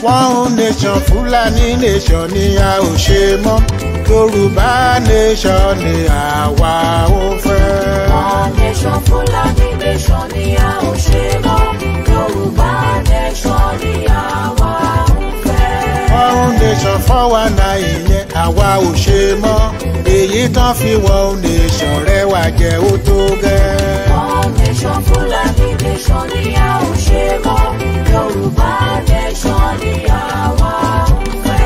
One nation Fúlàní nation ni a ò ṣe mọ́, Yorùbá nation ni àwa ò fẹ́. One nation Fúlàní nation ni a ò ṣe mọ́, Yorùbá nation ni àwa ò fẹ́. One nation 419 yẹn àwa ò ṣe mọ́, èyí tán fi one nation rẹwà jẹ́ ó tó gẹ́. One nation Fúlàní nation ni a ò ṣe mọ́, Yorùbá nation ni àwa ò fẹ́.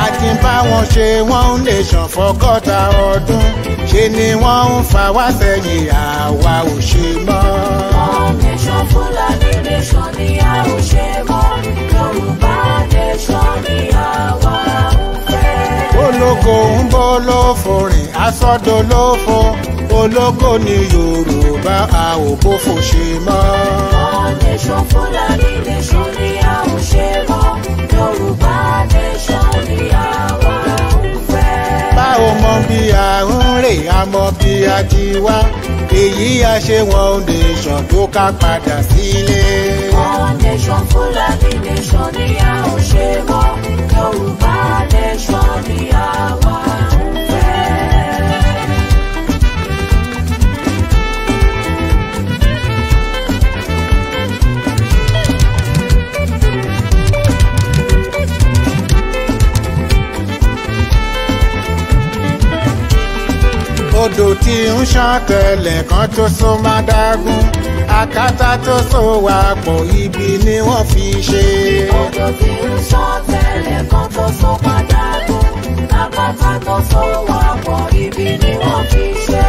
A ti bá wọn ṣe one nation fọ́gọ́ta ọdún, ṣe ni wọ́n ń fa wá sẹ́yìn, àwa ò ṣe mọ́. One nation Fúlàní nation ni a ò ṣe mọ́, Yorùbá nation ni àwa ò fẹ́. Ológo ń bọ́ lófo rìn, asọ́dọ̀ lófo, ológo ni Yorùbá, a ò bófo ṣe mọ́. One nation Fúlàní nation ni a ò ṣe mọ́, Yorùbá nation ni àwa ò fẹ́. Báwo mọ bí a ń rè, a mọ bí a ti wá, èyí a ṣe one nation tó ká padà sílé. One nation Fúlàní nation ni a ò ṣe mọ́, Yorùbá nation ni àwa ò fẹ́. Odò tí ń ṣàn tẹ́lẹ̀ kan tó so má dágún, akátá tó so wà pọ̀ ibi ni wọ́n fi ṣe. Odò tí ń ṣàn tẹ́lẹ̀ kan tó so má dágún, akátá tó so wà pọ̀ ibi ni wọ́n fi ṣe.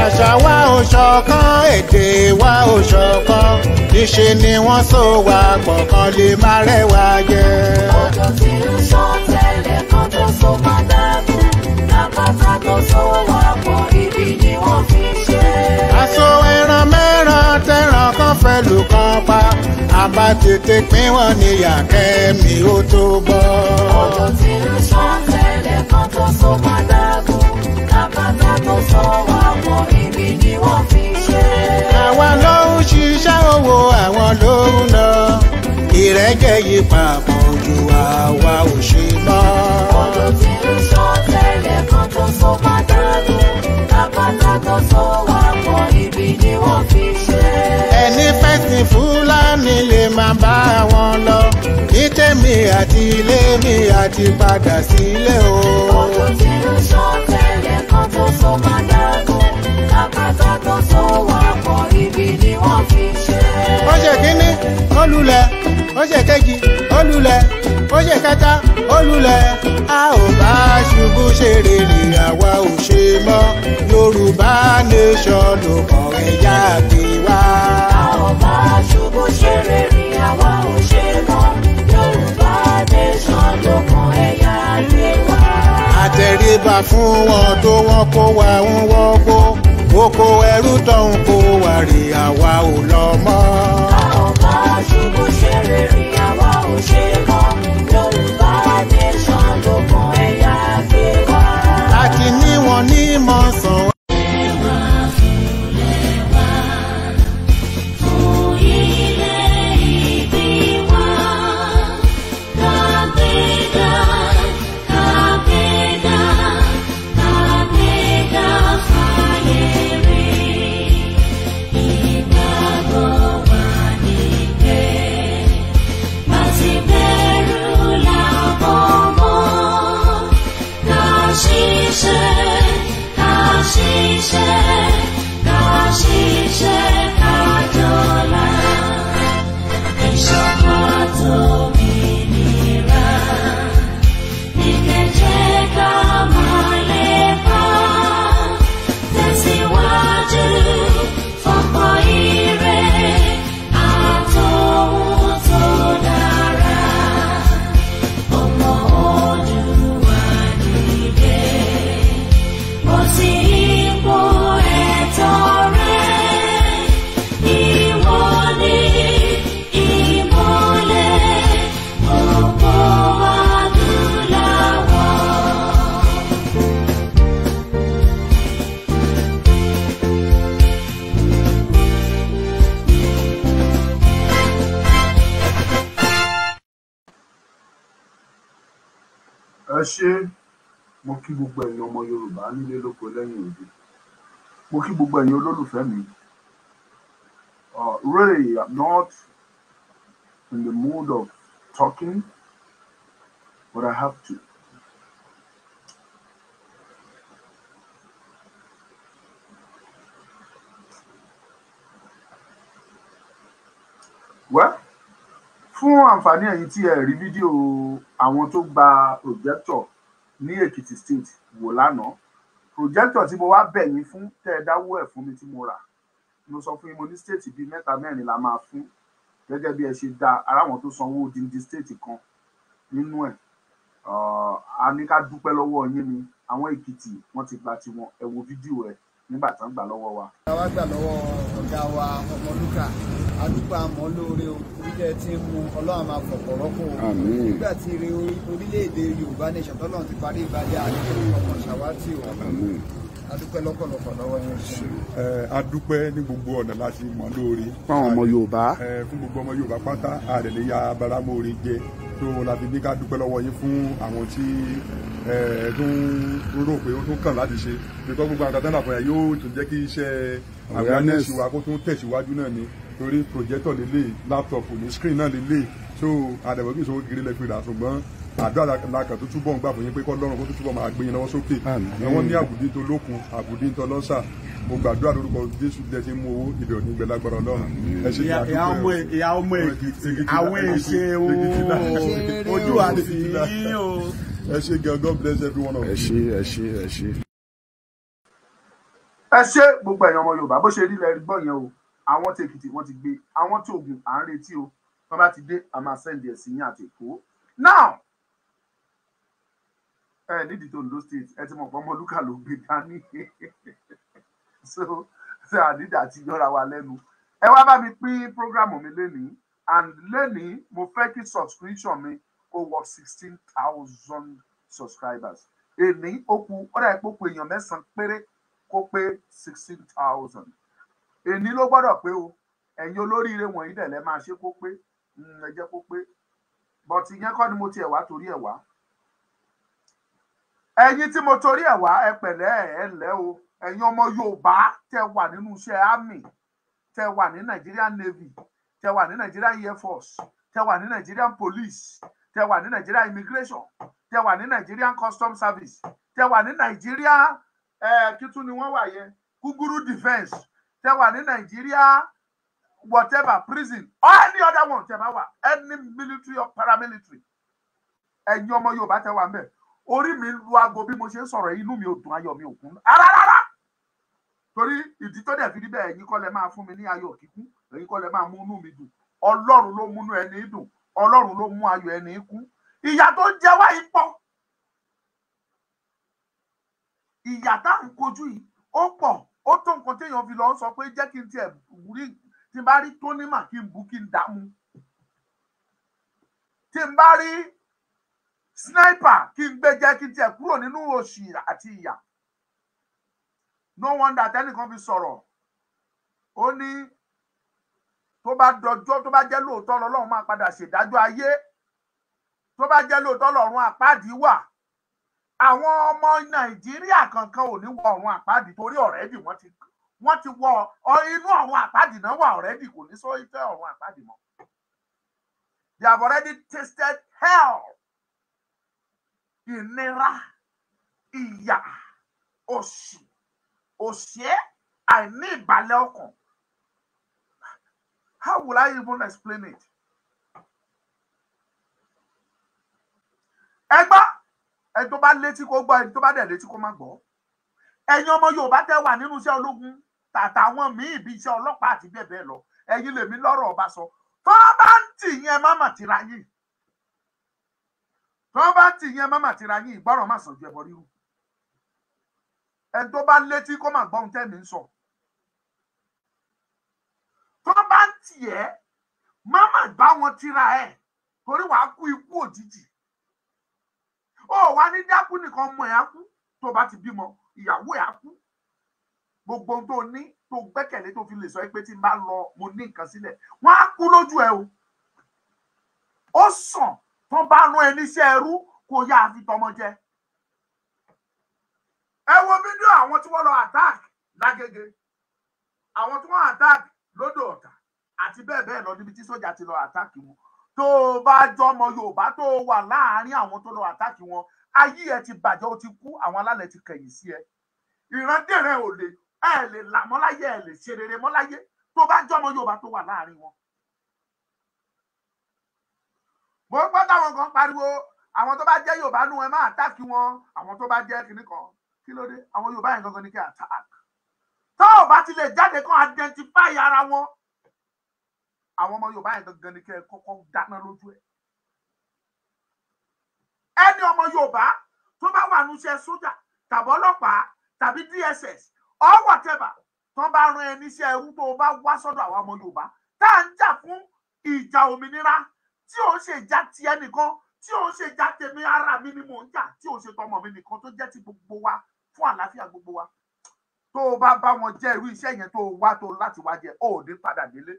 Àṣà wa ò ṣọ̀kan, èdè wa ò ṣọ̀kan, níṣe ni wọ́n so wà pọ̀ kan lè má rẹwà jẹ. Odò tí ń ṣàn tẹ́lẹ̀ kan tó so má dágún, akátá tó so wà pọ̀ ibi ni wọ́n fi ṣe. Aṣọ ẹran mẹ́ran tẹ́ran kan fẹ́ lù kan pa, àbá tètè pín wọn níyà kẹ́mi ó tó bọ́. Odò tí ń ṣàn tẹ́lẹ̀ kan tó so má dágún, akátá tó so wà pọ̀ ibi ni wọ́n fi ṣe. Àwa ló ń ṣiṣẹ́ owó, àwọn ló ń ná, ìrẹ́jẹ yìí papọ̀ ju àwa ò ṣe mọ́. Odò tí ń ṣàn tẹ́lẹ̀ kan tó so má dágún, akátá tó so wà pọ̀ ibi ni wọ́n fi ṣe. Ẹni fẹ̀sìn Fúlàní lè máa bá wọn lọ, ní tèmi àti ilé mi àti padà sílé o. Odò tí ń ṣàn tẹ́lẹ̀ kan tó so má dágún, akátá tó so wà pọ̀ ibi ni wọ́n fi ṣe. Ó ṣe kínní, ó lulẹ̀, ó ṣe kejì, ó lulẹ̀, ó ṣe kẹta, ó lulẹ̀. A ò bá ṣubú ṣe rere, àwa ò ṣe mọ́, Yorùbá nation ló kàn ẹ̀yà gbé wá. A ò bá ṣubú ṣe rere, àwa ò ṣe mọ́, Yorùbá nation ló kàn ẹ̀yà gbé wá. Àtẹríba fún wọn tó wọn kó wa ń wọ́gbó, oko ẹrú tó ń kó wa rè, àwa ò lọ mọ́. A ò bá ṣubú ṣe rere, àwa ò ṣe mọ́, Yorùbá nation ló kàn ẹ̀yà gbé wá. Àti ní wọn ní mọ̀ sàn. Bẹ̀rù la. Ẹ ṣé, mo kí gbogbo ẹ̀yin ọmọ Yorùbá nílé lóko lẹ́yìn odi. Mo kí gbogbo ẹ̀yin olólùfẹ́ mi. Really, I'm not in the mood of talking, but I have to. Well, fún àǹfààní ẹ̀yin tí ẹ rí fídíò àwọn tó gba projector ní Èkìtì State wò lánàá, projector tí mo wá bẹ̀ yín fún tẹ́ ẹ dáwó ẹ̀ fún mi tí mo rà, mo sọ fún yín, mo ní state bíi mẹ́ta mẹ́rin la máa fún gẹ́gẹ́ bí ẹ ṣe dá ara àwọn tó sanwó odindi state kan nínú ẹ̀. A ní ká dúpẹ́ lọ́wọ́ yín ni. Àwọn Èkìtì wọ́n ti gba tiwọn. Ẹ wo fídíò ẹ nígbà tán gbà lọ́wọ́ wa. Àwa gbà lọ́wọ́ ọ̀gá wa Ọmọlúkà, adúpẹ́ àmọ́ lóore o, orí tẹ́ ti ń mu Ọlọ́run máa fọ̀pọ̀ rọ́pò o. Nígbà tí ire orílẹ̀-èdè Yorùbá nation tọ́lọ́run ti parí ìbàdí àdúgbò ọmọ ṣàwátì o, adúpẹ́ lọ́pọ̀lọpọ̀ lọ́wọ́ yẹn. Adúpẹ́ ní gbogbo ọ̀nà láti mọ̀ lóore fún àwọn ọmọ Yorùbá, fún gbogbo ọmọ Yorùbá pátá, àdẹ̀lẹ̀ ya abaramóore jẹ tó la fi ní ká dúpẹ́ lọ́wọ́ yín fún àwọn tí tó ń rò pé ó tún kàn láti ṣe, because gbogbo àwọn kan tán yóò tún jẹ́ kí iṣẹ́ awareness wa kó tún tẹ̀síwájú náà ni, torí projector lélẹ̀, laptop ní screen náà lélẹ̀, so àdàbọ̀ kí ìṣòwò kiri lè fi rà, ṣùgbọ́n àdúrà làkàn tó túbọ̀ ń gbà fún yín pé k'Ọlọ́run kó tó túbọ̀ máa gbé yín lọ́wọ́ sókè. Wọ́n ní àbùdí tó lókun, àbùdí tó lọ́sà. Mo gbàdúrà lórúkọ Jésù jẹ́ ti mú owó ibẹ̀ òní gbẹ lágbára Ọlọ́run. Ẹ ṣe kí a dúpẹ́. Ìyá ọmọ Èkìtì, àwọn èṣe o, ojú àti yín o. Ẹ ṣe gan, God bless every one of you. Ẹ ṣé, ẹ ṣé, ẹ ṣé. Ẹ ṣé gbogbo ẹ̀yin ọmọ Yorùbá, bó ṣe rí lẹ́rí gbọ́ yẹn o. Àwọn tí Èkìtì wọ́n ti gbé, àwọn tí Ògùn à ń retí o, wọ́n bá ti dé a máa send ẹ̀ sí yín àti Èkó. Now ẹ nídìí tó Ondo State, ẹ ti mọ̀ pé Ọmọlúkà ló gbé dání, so ṣe àdídà àti yọra wa lẹ́nu. Ẹ wá bá mi pín program mi lénìí, and lénìí mo fẹ́ kí subscription mi kó wọ 16,000 subscribers. Èní ó kù ọ̀rẹ́ àìpópò èèyàn mẹ́sàn-án péré kó pé 16,000. Èní ló gbọ́dọ̀ pé o. Ẹ̀yin olóríire wọ̀nyí dẹ̀ lẹ́ máa ṣe kó pé, ẹ jẹ́ kó pé. But ìyẹn kọ́ ni mo tiẹ̀ wá torí ẹ̀ wá. Ẹ̀yin tí mo torí ẹ̀ wá, ẹ pẹ̀lẹ́, ẹ ǹlẹ́ o. Ẹ̀yin ọmọ Yorùbá tẹ́ wà nínú iṣẹ́ army, tẹ́ wà ní Nigerian Navy, tẹ́ wà ní Nigerian Air Force, tẹ́ wà ní Nigerian Police, tẹ́ wà ní Nigerian Immigration, tẹ́ wà ní Nigerian Customs Service, tẹ́ wà ní Nigeria kí tún ni wọ́n wà yẹn, Kúgúrú Defence, tẹ́ wà ní Nigeria whatever prison or any other one tẹ́ bá wà, any military or paramilitary. Ẹ̀yin ọmọ Yorùbá tẹ́ wà ńbẹ̀, orí mi lu aago bí mo ṣe ń sọ̀rọ̀, inú mi ò dùn, ayọ̀ mi ò kún rárá. Torí ìdí tó dẹ̀ fi rí bẹ́ẹ̀, ẹ̀yin kọ́ lẹ máa fún mi ní ayọ̀ kíkún, ẹ̀yin kọ́ lẹ máa mú inú mi dùn. Ọlọ́run ló múnú ẹni dùn, Ọlọ́run ló mú ayọ̀ ẹni kún. Ìyà tó ń jẹ wá yìí pọ̀, ìyà tá à ń kojú yìí ó pọ̀, ó tó nǹkan téèyàn fi lọ sọ pé jẹ́ kí n tiẹ̀ rí, tí n bá rí tónímà kí n bú kí n dààmú, tí n bá rí sniper kí n gbé jẹ́ kí n tiẹ̀ kúrò nínú òṣì àti ìyà. No wonder tẹ́nìkan fi sọ̀rọ̀, ó ní tó bá dọjọ́, tó bá jẹ́ lóòótọ́ lọ́lọ́run máa padà ṣèdájọ́ ayé, tó bá jẹ́ lóòótọ́ lọ́run àpáàdì wà, àwọn ọmọ Nàìjíríà kankan ò ní wọ ọ̀run àpáàdì, torí ọ̀rẹ́dì wọ́n ti wọ inú ọ̀run àpáàdì náà wà ọ̀rẹ́dì, kò ní sọ ìfẹ́ ọ̀run àpáàdì mọ́. They have already tasted hell. Ìnira, ìyà, òṣì, òṣè, àìní ìbàlẹ̀ ọkàn. How will I even explain it? Ẹ gbọ́, ẹni tó bá létí kó gbọ́, ẹni tó bá dẹ̀ létí kó má gbọ́. Ẹ̀yin ọmọ Yorùbá tẹ́ wà nínú iṣẹ́ ológun tàtàwọn míì bí iṣẹ́ ọlọ́pàá àti bẹ́ẹ̀ bẹ́ẹ̀ lọ, ẹ̀yin lèmi lọ́rọ̀ ọba sọ. Tó bá ń tì yẹn má mà tira yín, tó bá ń tì yẹn má mà tira yín, ìgbọràn má sàn ju ẹbọ rírú. Ẹni tó bá létí kó má gbọ́ ohun tẹ́mi ń sọ. Tó bá ń tì ẹ́ má mà bá wọn tira ẹ̀, torí wàá kú ikú òjijì. Ó wà ní dákú nìkan, ọmọ ẹ̀ á kú, tó bá ti bímọ ìyàwó ẹ̀ á kú, gbogbo ohun tó ní tó gbẹ́kẹ̀lé tó fi lè sọ pé tí n bá lọ mo ní nǹkan sílẹ̀, wọ́n á kú lójú ẹ o. Ó sàn tó bá rán ẹ níṣẹ́ ẹrú Kó yá fi tọmọ jẹ. Ẹ wo fídíò àwọn tí wọ́n lọ attack lágége, àwọn tí wọ́n attack lódò Ọ̀tà àti bẹ́ẹ̀ bẹ́ẹ̀ lọ, níbi tí sójà ti lọ attack wọn. Tó o bá jọmọ Yorùbá tó o wà láàárín àwọn tó lọ attack wọn, ayé ẹ ti bàjẹ́, o ti kú, àwọn alálẹ̀ ti kẹ̀yìn sí ẹ. Ìrandéran ò lè, ẹ lè là mọ́ láyé, ẹ lè ṣe rere mọ́ láyé, tó bá jọmọ Yorùbá tó wà láàárín wọn. Mo gbọ́ táwọn kan pariwo, àwọn tó bá jẹ́ Yorùbá nù ẹ má attack wọn, àwọn tó bá jẹ́ kinní kan. Kí ló dé? Àwọn Yorùbá yẹn gangan ní kí attack. Tó o bá ti lè jáde kán identify ara wọn, àwọn ọmọ Yorùbá yẹn gangan ní kí ẹ kọ́kọ́ dáná lójú ẹ. Ẹni ọmọ Yorùbá tó bá wà nínú iṣẹ́ sójà tàbí ọlọ́pàá tàbí DSS or whatever, tó bá rán ẹ níṣẹ́ ẹrú, tó o bá wá sọ́dọ̀ àwọn ọmọ Yorùbá tá à ń jà fún ìjà òmìnira, tí ò ń ṣe ìjà tiẹ̀ nìkan, tí ò ń ṣe ìjà tèmi ara mi ni mò ń jà, tí ò ń ṣe tọmọ mi nìkan, tó jẹ́ ti gbogbo wa, fún àlàáfíà gbogbo wa, tó o bá bá wọn jẹ́ irú iṣẹ́ yẹn, tó o wá tó láti wá jẹ, ó ò ní padà délé.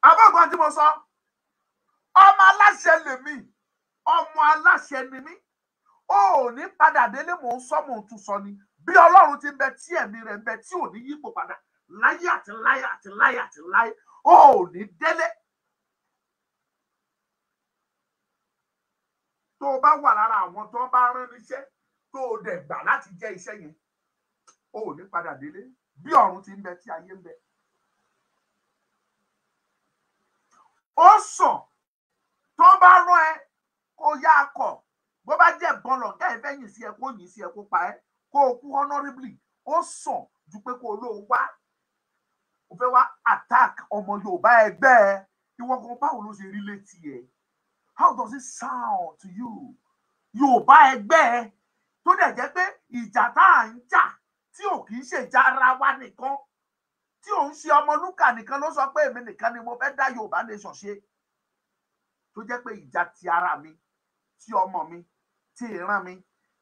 Àbọ̀gbọ́n tí mo sọ, ọmọ aláṣẹ lèmi, ọmọ aláṣẹ ni mí, ó ò ní padà délé. Mò ń sọ, mò ń tún sọ ni, bí Ọlọ́run ti ń bẹ tí ẹ̀mí rẹ̀ ń bẹ, tí ò ní yípo padà láyé àti láyé àti láyé àti láyé, ó ò ní délé. Tó o bá wà lára àwọn tó bá rán níṣẹ́, tó o dẹ̀ gbà láti jẹ́ iṣẹ́ yẹn, ó ò ní padà délé, bí ọ̀run ti ń bẹ tí ayé ń bẹ. Ó sàn tó bá rán ẹ kó yá akọ, bó bá jẹ́ ìbọn lọ̀gá ẹ fẹ́ yìn sí ẹ, kó yìn sí ẹ, kó pa ẹ, kó o kú honourably. Ó sàn ju pé kó o lóo wá, o fẹ́ wá attack ọmọ Yorùbá ẹgbẹ́ ẹ. Ìwọ kan, báwo ló ṣe rí létí ẹ? How does it sound to you? Yorùbá ẹgbẹ́ ẹ tó dẹ̀ jẹ́ pé ìjà tá à ń jà, tí ò kì í ṣèjà ara wa nìkan, tí ò ń ṣe Ọmọlúkà nìkan ló sọ pé èmi nìkan ni mo fẹ́ dá Yorùbá nation ṣe, tó jẹ́ pé ìjà ti ara mi, ti ọmọ mi, ti ìran mi,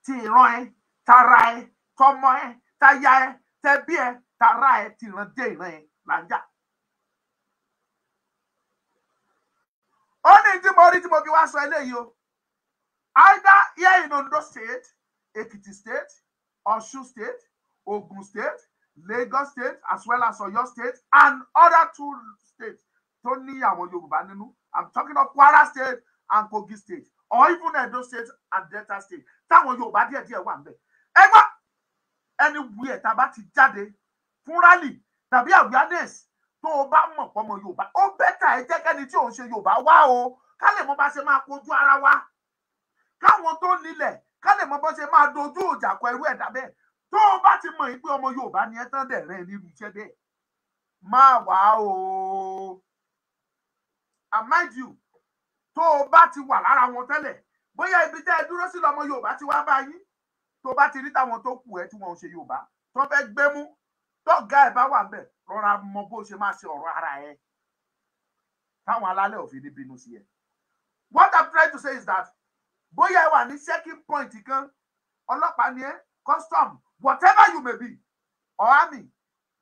ti ìran ẹ, tara ẹ, tọmọ ẹ, táyà ẹ, tẹbí ẹ, tara ẹ, ti ìran dé ìran ẹ là ń jà. Ó ní tí mo rí tí mo fi wá sọ eléyìí o. Either here in Ondo State, Ekiti State, Osun State, Ogun State, Lagos State, as well as Oyo State and other two states tó ní àwọn Yorùbá nínú. I'm talking of Kwara State and Kogi State, or even Edo State and Delta State, táwọn Yorùbá díẹ̀díẹ̀ wà ńbẹ̀. Ẹ gbọ́, anywhere tá a bá ti jáde fún rally tàbí awareness, tó o bá mọ̀ pọ́mọ Yorùbá, ó better ẹ jẹ́ kẹ́ni tí ò ń ṣe Yorùbá wá o, ká lè mọ bá ṣe máa kojú ara wa, káwọn tó nílẹ̀ ká lè mọ bó ṣe máa dojú ìjà kọ irú ẹ̀dá bẹ́ẹ̀. Tó o bá ti mọ̀ yín pé ọmọ Yorùbá ni ẹ tán dẹ̀ rẹ́ nírú iṣẹ́ bẹ́ẹ̀, máa wá o. And mind you, tó o bá ti wà lára wọn tẹ́lẹ̀, bóyá ibi tẹ́ ẹ dúró sí lọmọ Yorùbá ti wá bá yín, tó o bá ti rí táwọn tó kù ẹ tí wọn ò ṣe Yorùbá tó fẹ́ gbé mú, tọ́gá ẹ bá wà ń bẹ̀, rọra mọ bó ṣe máa ṣe ọ̀rọ̀ ara ẹ, táwọn alálẹ̀ òfin ní bínú sí ẹ. What I'm trying to say is that bóyá ẹ wà ní checking point kan, ọlọ́pàá ni ẹ, custom, whatever you may be, or army,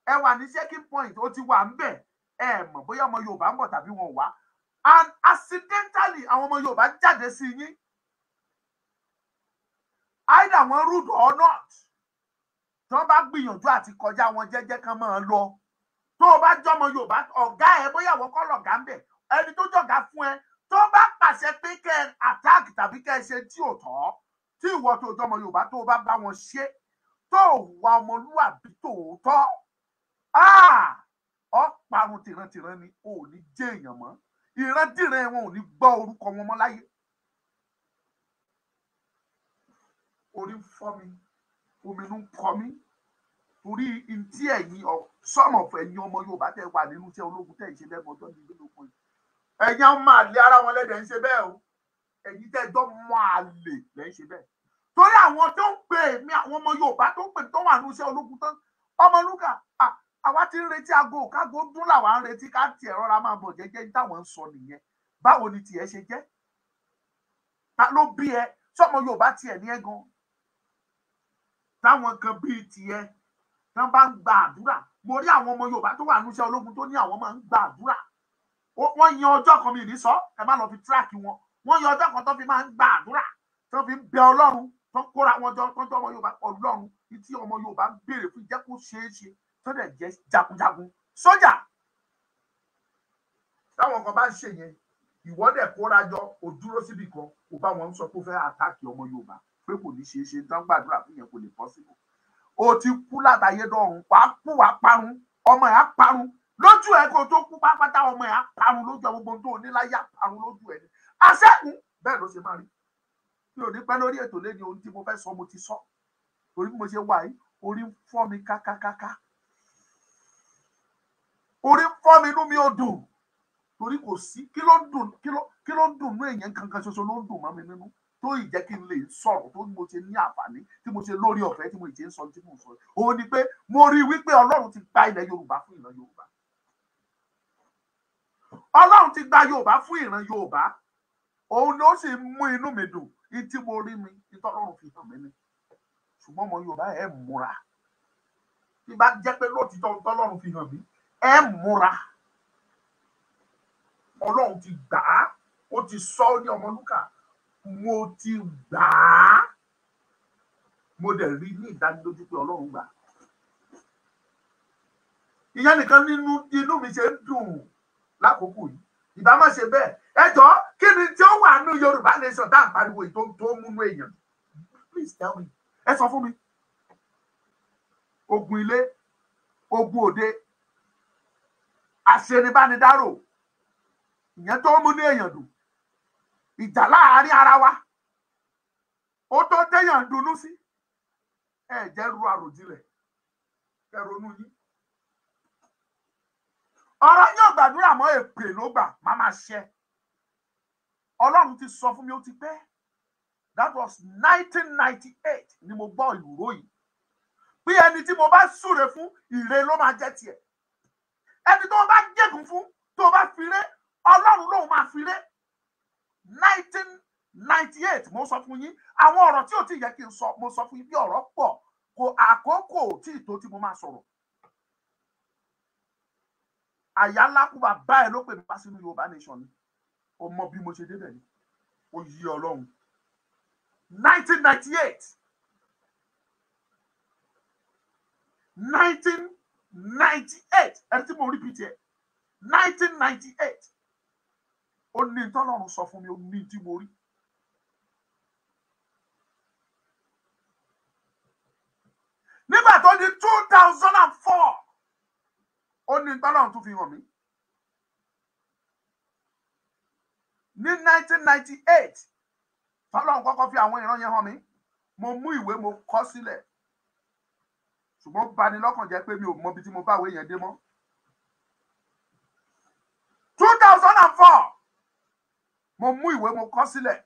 ẹ wà ní checking point, ó ti wà ń bẹ̀, ẹ mọ̀ bóyá ọmọ Yorùbá ń bọ̀ tàbí wọn ò wá, and accidentally àwọn ọmọ Yorùbá jáde sí yín, either wọn rude or not, tí wọ́n bá gbìyànjú àti kọjá wọn jẹ́jẹ́ kan máa lọ, tó o bá jọmọ Yorùbá, ọ̀gá ẹ, bóyá àwọn kọ́ lọ̀gá ń bẹ̀, ẹni tó jọ̀gá fún ẹ, tó bá pàṣẹ pé kẹ́ ẹ attack tàbí kẹ́ ẹ ṣe tí ò tọ́, tí ìwọ tó jọmọ Yorùbá tó o bá bá wọn ṣe, tó o wà ọmọlúwàbí tòótọ́, ọ parun tìrantìran ni, o ò ní jẹ́ èèyàn mọ́, ìrandíran wọn ò ní gbọ́ orúkọ wọn mọ́ láyé. Orí ń fọ́ mi, omi ń kọ mí, torí ntí ẹ̀yin some of ẹ̀yin ọmọ Yorùbá tẹ́ wà nínú iṣẹ́ ológun tẹ́ ìṣe lẹ́nu ọjọ́ ní ìgbélógún yìí, ẹ̀yin àwọn máa lé ara wọn lẹ́dẹ̀ ń ṣe bẹ́ẹ̀ o, ẹ̀yin tẹ́ ẹjọ́ máa lè lẹ́ ń ṣe bẹ́ẹ̀, torí àwọn tó ń pè mí, àwọn ọmọ Yorùbá tó ń pè tó wà nínú iṣẹ́ ológun tán, Ọmọlúkà, àwa ti ń retí aago kágo dún, làwa ń retí ká tiẹ̀ rọra máa bọ̀ jẹ́jẹ́, táwọn ń sọ nìyẹn. Báwo ni tiẹ̀ ṣe jẹ́? Ta ló bí ẹ? Sọmọ Yorùbá tiẹ̀ ní ẹ gan? Táwọn kan bíi tiẹ̀ tán bá ń gba àdúrà, mo rí àwọn ọmọ Yorùbá tó wà níṣẹ́ ológun tó ní àwọn máa ń gba àdúrà, Wọ́n yan ọjọ́ kan, mi ní sọ, ẹ má lọ fi track wọn. Wọ́n yan ọjọ́ kan tó fi máa ń gba àdúrà, tó fi ń bẹ Ọlọ́run, tó kóra wọn jọ, tó ń jọ ọmọ Yorùbá. Ọlọ́run tí ọmọ Yorùbá ń béèrè fún jẹ́ kó ṣeé ṣe, tó dẹ̀ jẹ́ jagunjagun sójà. Táwọn kan bá ń ṣe yẹn, ìwọ dẹ̀ kóra jọ, ò dúró síbì kan, kò bá wọn sọ pé ó fẹ́ attack ọmọ Yorùbá, pé kò ní ṣeé ṣe, tán gbàdúrà fún yẹn kò lè possible. O ti kú látàyé dọ̀run, wàá kú, wàá parun, ọmọ ẹ̀ á parun lójú ẹ kó tó kú pápátá, ọmọ ẹ̀ á parun lójú ẹ, gbogbo tó ní láyé á parun lójú ẹ ní àṣẹ́kùn. Bẹ́ẹ̀ ló ṣe máa rí. Mi ò ní pẹ́ lórí ètò lẹ́ni. Ohun tí mo fẹ́ sọ mo ti sọ, torí bí mo ṣe wà yìí, orí ń fọ́ mi kákákáká, orí ń fọ́ mi, inú mi ò dùn, torí kò sí kí ló ń dùn, kí ló ń dùn nú èèyàn kankan ṣoṣo ló ń dùn mọ́ mi nínú tó ì jẹ́ kí n lè sọ̀rọ̀, tó mo ṣe ní àǹfààní, tí mo ṣe lórí ọ̀fẹ́, tí mo ṣe ń sọ tí mo ń sọ. Òun ni pé mo rí i wípé Ọlọ́run ti gba ilẹ̀ Yorùbá fún ìran Yorùbá. Ọlọ́run ti gba Yorùbá fún ìran Yorùbá. Òun ni ó sì mú inú mi dùn ní tí mo rí mi ní tọ́lọ́run fi hàn mí ni. Ṣùgbọ́n ọmọ Yorùbá, ẹ̀ múra. Bí bá jẹ́ pé lóòtítọ́ tọ́lọ́run fi hàn mí, ẹ̀ múra. Ọlọ́run ti gbà á, ó ti sọ ọ́ ní Ọmọlúkà, mo ti gbà á, mo dẹ̀ rí ní ìdánilójú pé Ọlọ́run gbà. Ìyẹn nìkan nínú inú mi ṣe ń dùn lákòókò yìí. Ìbá má ṣe bẹ́ẹ̀. Ẹ jọ̀ọ́, kí ni tí ó wà nínú Yorùbá nation tá à ń pariwo yìí tó múnú èèyàn? Please tell me, ẹ sọ fún mi. Ogun ilé, ogun òde, àṣenibánidárò, ìyẹn tó múnú èèyàn dùn? Ìjà láàárín ara wa, ó tó téèyàn dunnú sí? Ẹ jẹ́ ru àròjinlẹ̀, ẹ ronú yín. Ọ̀rọ̀ yóò gbàdúrà mọ́, èpè ló gbà má máa ṣẹ. Ọlọ́run ti sọ fún mi, ó ti pẹ́. That was 1998 ni mo gbọ́ ìró yìí, pé ẹni tí mo bá súre fún, ire ló máa jẹ́ tiẹ̀. Ẹni tó bá gégùn fún, tó bá fi ré, Ọlọ́run lòun máa fi ré. 1998 mo sọ fún yín. Àwọn ọ̀rọ̀ tí ò tí yẹ kí n sọ, mo sọ fún yín bí ọ̀rọ̀ pọ̀ kò àkókò tí ì tó tí mo máa sọ̀rọ̀. Àyà ńlá kú bàbá ẹ ló pè mí wá sínú Yorùbá nation ni. Ó mọ bí mo ṣe débẹ̀ ni, ó yí Ọlọ́run. 1998, 1998, ẹni tí mo repeat ẹ, 1998, ó ní tọ́lọ́run sọ fún mi, ó ní tí mo rí. Nígbà tó di 2004, ó ní tọ́lọ́run tún fi hàn mí. Ní 1998 tọ́lọ́run kọ́kọ́ fi àwọn ìran yẹn hàn mí, mo mú ìwé, mo kọ sílẹ̀, ṣùgbọ́n ó bani lọ́kàn jẹ́ pé mi ò mọ ibi tí mo bá ìwé yẹn dé mọ́. 2004, mo mú ìwé, mo kọ sílẹ̀,